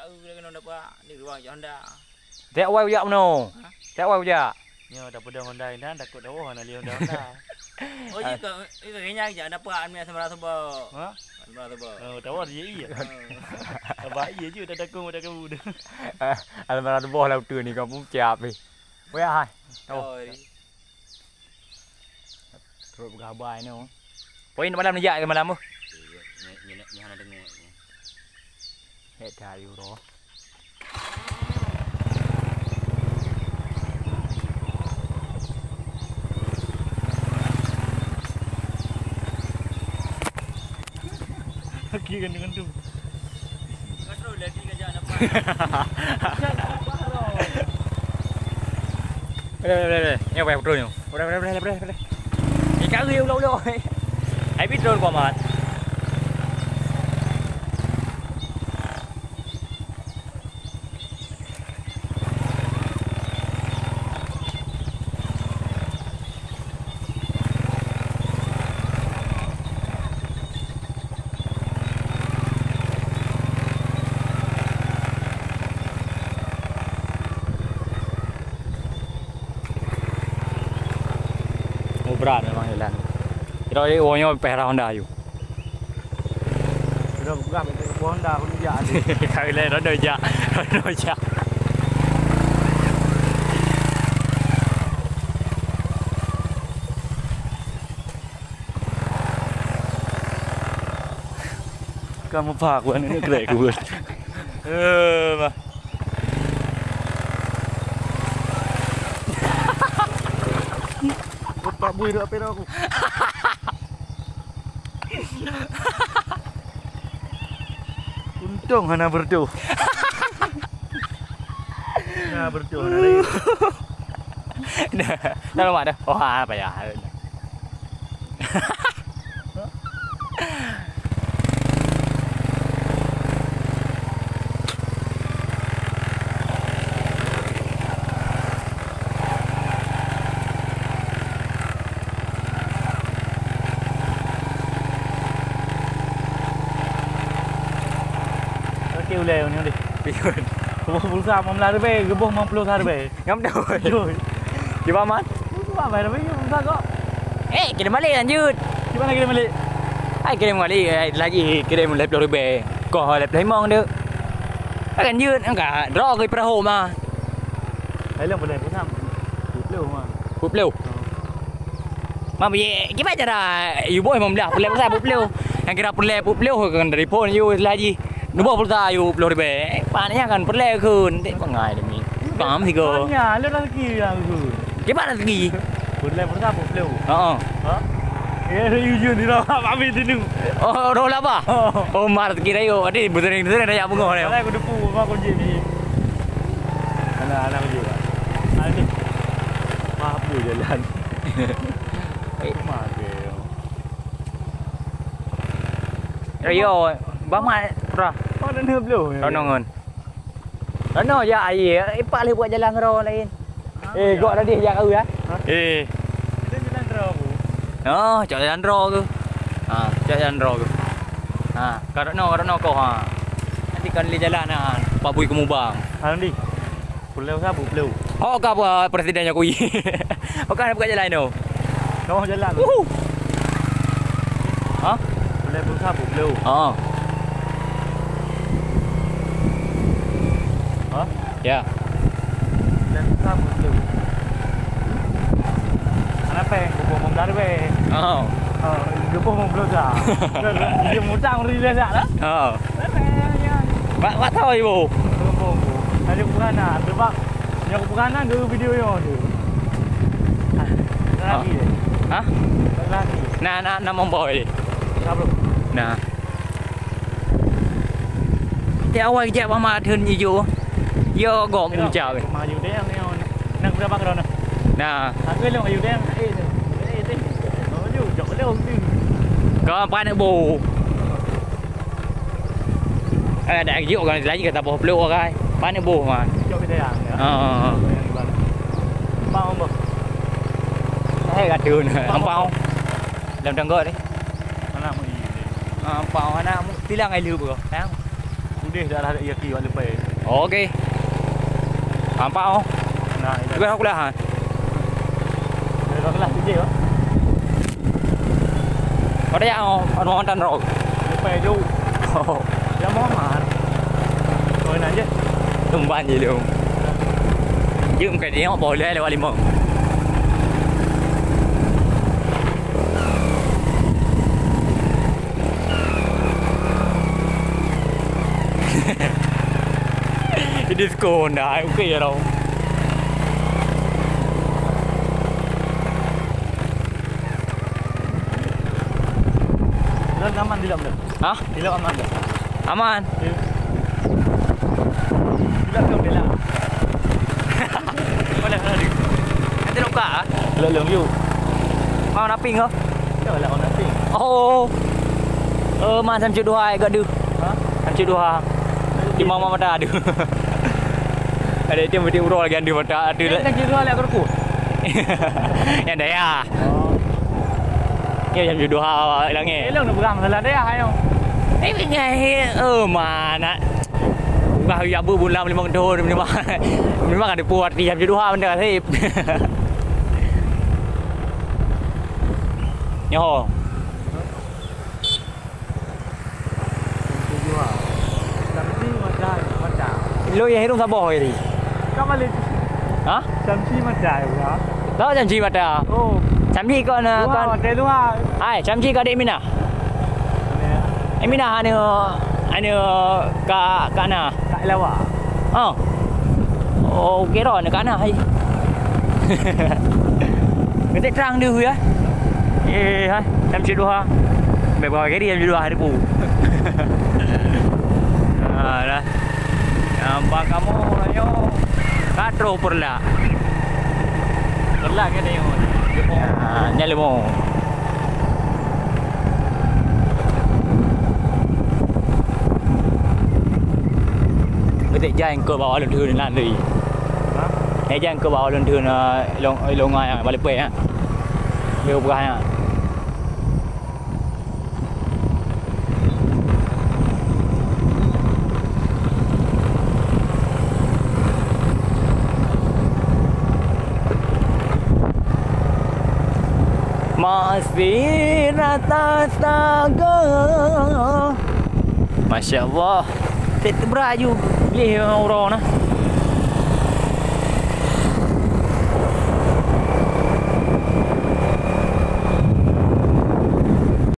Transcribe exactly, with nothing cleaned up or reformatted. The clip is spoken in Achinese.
Tahu dia kena dapat di ruang Honda. Tiap wai ujak mano? Ha? Tiap wai ujak. Nyoe dah peudong Honda inan, takut dah, oh, hana li Honda, Honda. Oh, iya ke? Iya ke, kayaknya aja dapat anu sama rasa bau. Ha? Sama rasa bau. Oh, tahu dia iya. Hmm. Abah iya je, tak takut, tak kabur. Almarhum boh lah betul ni, kampung cap ni. Weh, hai. Oh. Sorry. Trok peugah haba inoe. Poin malam ni jak ke malam tu? Iya, nyan, nyan, nyan hana dengar. Eh, dah, you roh. Lagi kan dengan tu. Boleh, boleh, boleh. Ni apa yang betul ni? Boleh, boleh, boleh, boleh, boleh. Ikan lagi ulau-ulau. Hai, betul kau, Mat. Oh, berat memang jalan. Kira, oh, nyoe peh Honda yue. Sudah buka, buka Honda pun jak. Kali lain, roda jak. Roda jak. Kamu pak, aku anak ni kerek aku. Eh, bah. Otak bui dah apa aku? Untung hana berdoh. Hana berdoh, hana lagi. Dah, dah lama dah. Wah, payah. Oke, ulai ni deh. Piyun. Puluh pulsa lima belas ribèe, geuboh lima puluh ribèe. Ngam dah. Joi. Kiban, Man? Kiban, Man, tapi kiban kok. Eh, kena balik lanjut. Kiban lagi kena balik? Ai, kena balik, eh, lagi kena lhèe plôh ribèe. Koh lhèe plôh limong tu. Ai, lanjut, angkat. Draw ke perahu mah. Ai, lhèe plôh limong. Puluh mah. Puluh. Oh. Mam, ye, kiban cara you boh lima belas, peureulèe pulsa peuet ploh. Nyang kira peureulèe peuet ploh kan dari phon you laju. Neuboh pulsa you peuet ploh ribèe. Eh, pan nyan kan peureulèe kheun. Tek peungai demi. Paham sigoe. Tanya, lôn rezeki nyang kheun. Kiban rezeki? Peureulèe pulsa peuet ploh. Heeh. Ha? Ya, you jun di dalam habis tu. Oh, roh laba? Oh. Oh, mar rezeki rayeuk. Adi, beuteuring-teuring dak jak beungoh ni. Kalau aku depu, aku jip ni. Anak, anak jip. Anak ni. Maaf, bu jalan. Eh. Maaf, ya. Ayo, Bang Mat, Prah. Mana ni belum? Rono ngon. Rono jak aye, ipak lé buat jalan ngeuro lain. Eh, gok tadi jak kau ya? Eh. Itu jalan terus. Oh, cok jalan ro tu. Ha, cok jalan ro tu. Ha, ka rono, ka rono ko ha. Nanti kan lé jalan ha, Pak Bui Kemubang. Ha, nanti. Pulau Sabu, Pulau. Oh, ka apa presiden Jokowi. Bukan buka jalan tu. Tengah jalan. Uhu. Ha? Pulau Sabu, Pulau. Ha. Ha? Ya. Pulau Sabu, Pulau. Kenapa? Kubu Monggar be. Oh. Oh, kubu Monggar. Dia mutang ri dia dah. Oh. Bak, bak tahu ibu. Ada bukan nak sebab yang bukan nak dulu video yang ada. Lagi deh. Hah? Lagi. Nah, nah, nama boy. Sabar. Nah. Tiap awai jak mama thon ijo. Yo gom ucap. Maju deh yang nak berapa kerana? Nah. Aku long ayu deh. Eh, eh, eh. Maju jok long tu. Kau apa nak bo? Eh, dak geuyue ureueng laju ka saboh pluek ureueng. Paneuk boh, man. Cok kita ya. Ha, ha, ha. Yang di bawah. Empau, boh. Eh, gadun. Empau. Empau. Dalam tangga ni. Mana mu ni? Ha, empau anak mu tilang ai leuh bro. Tang. Udeh daerah Yaki wak lepai. Oke. Nampak oh. Nah, itu. Lepas aku lah, ha. Lepas aku lah, tu je, oh. Pada ya, oh, anu mantan roh. Lepai jauh. Oh. Ya, Muhammad. Oh, nak je. Tumban je lu. Jom ke dia, boleh lewat lima. Diskon dah, okey ya tau. Dalam aman tidak, Bro? Hah? Tidak aman, Bro? Aman. Iya. Tidak, Bro, tidak. Mana tadi? Nanti nak buka, ah? Belum, yuk. Mau naping ke? Ya, lah, mau naping. Oh. Eh, mas, samcue duha, eh, gak deuh. Ha? Samcue duha. Di mama mata ada. Ada itu mesti uroe lagi anda mata ada. Kan samcue duha lek aku. Yang daya. Oh. Ya, samcue duha langit. Elok nak pegang masalah daya, ayo. Eh, eh, eh, oh, mana? Bah, ya, bu, bulan lima tahun, memang, memang ada puat di jam dua benda, sip. Nyoho. Lo ya hirum saboh hari. Ka balik. Ha? Samsi mata ya. Tahu Samsi mata? Oh. Samsi kau na, kau. Mata dua. Hai, Samsi kau dek Mina. Mina anu, anu ka, ka na. Kak Lawa. Ha. Oh, kira ni ka na hai. Kecek terang dia ya. Eh, hai, jam dua. Baik bawa kiri jam dua hari pu. Ha, dah. Nampak kamu ayo. Katro perla. Perla ke dia? Ah, nyalimo. Betek jai engkau bawa lôn thun nan lui. Ha? Eh, jai engkau bawa lôn thun, eh, long, long ai balik pui, ha. Dia bukan, ha. Masih rata saga. Masya Allah. Tet berat ju leh orang na.